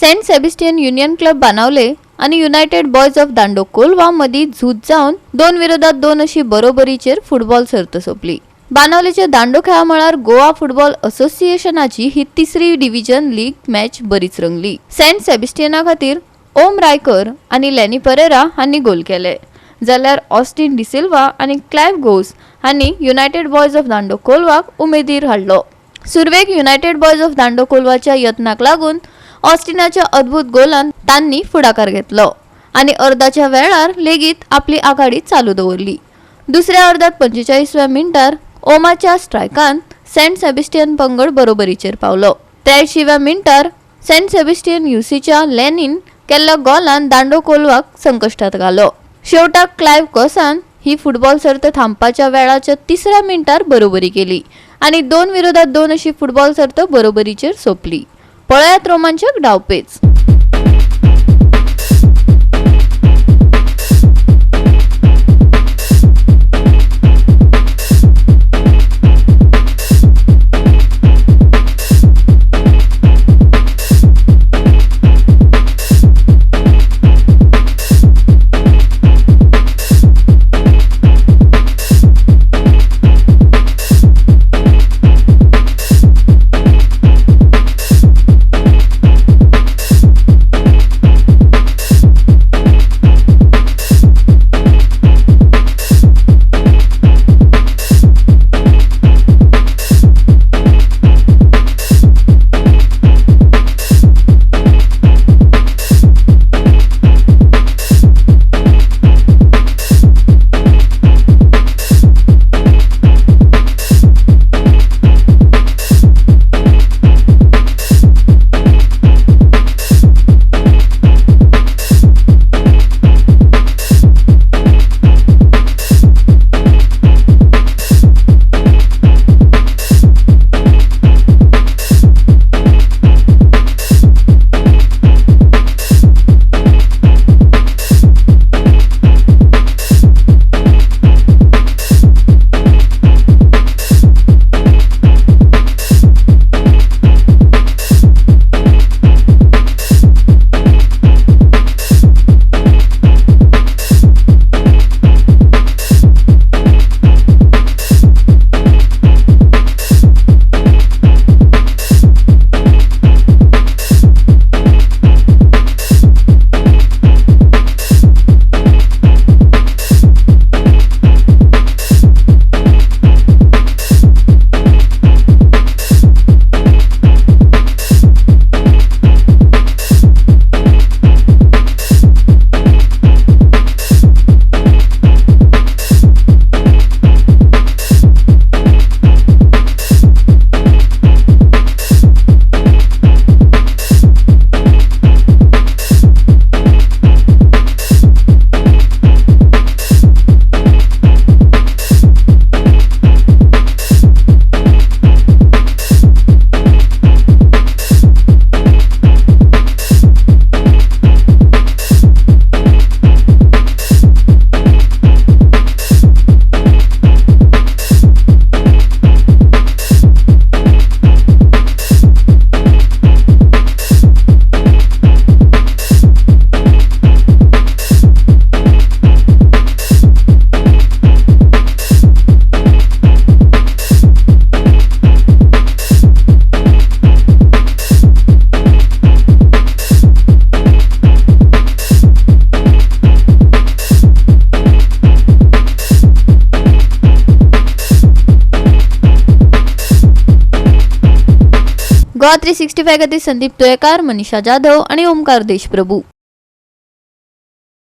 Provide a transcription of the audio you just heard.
Saint Sebastian union club Benaulim आनी United boys of दांडो कोलवा मदीं झूज जावन 2-2 अशी बरोबरीचेर फुटबॉल सर्त सोंपली. बाणावलेच्या दांडो खेळा मळार गोवा फुटबॉल असोसिएशनाची ही तिसरी डिव्हिजन लीग मॅच बरीच रंगली. सेंट सेबेस्टियना खातीर ओम रायकर आनी लॅनी परेरा हांणी गोल केले, जाल्यार ऑस्टिन डिसिल्वा आनी क्लायव्ह गोस हांणी युनायटेड बॉयज ऑफ दांडो कोलवाक उमेदीर हाडलो. सुरवेक युनायटेड बॉयज ऑफ दांडो कोलवाच्या यत्नाक लागून ऑस्टिनाच्या अद्भुत गोलान तांणी फुडाकार घेतलो आनी अर्दाच्या वेळार लेगीत आपली आघाडी चालू दवरली. दुसऱ्या अर्दात 45व्या मिनटार ओमाच्या स्ट्रायकान सेंट सेबेस्टियन पंगड बरोबरीचेर पावलो. 83व्या मिनटार सेंट सेबेस्टियन युसीच्या लेनीन केल्ल्या गोलान दांडो कोलवाक संकश्टात घालो. शेवटाक क्लायव्ह कोसान ही फुटबॉल सर्त थांबपाच्या वेळाच्या तिसऱ्या मिनटार बरोबरी केली आनी 2-2 अशी फुटबॉल सर्त बरोबरीचेर सोंपली. पळयात रोमांचक डावपेच. गोवा 365 खातीर संदीप तुयेकार, मनीषा जाधव आणि ओमकार देशप्रभू.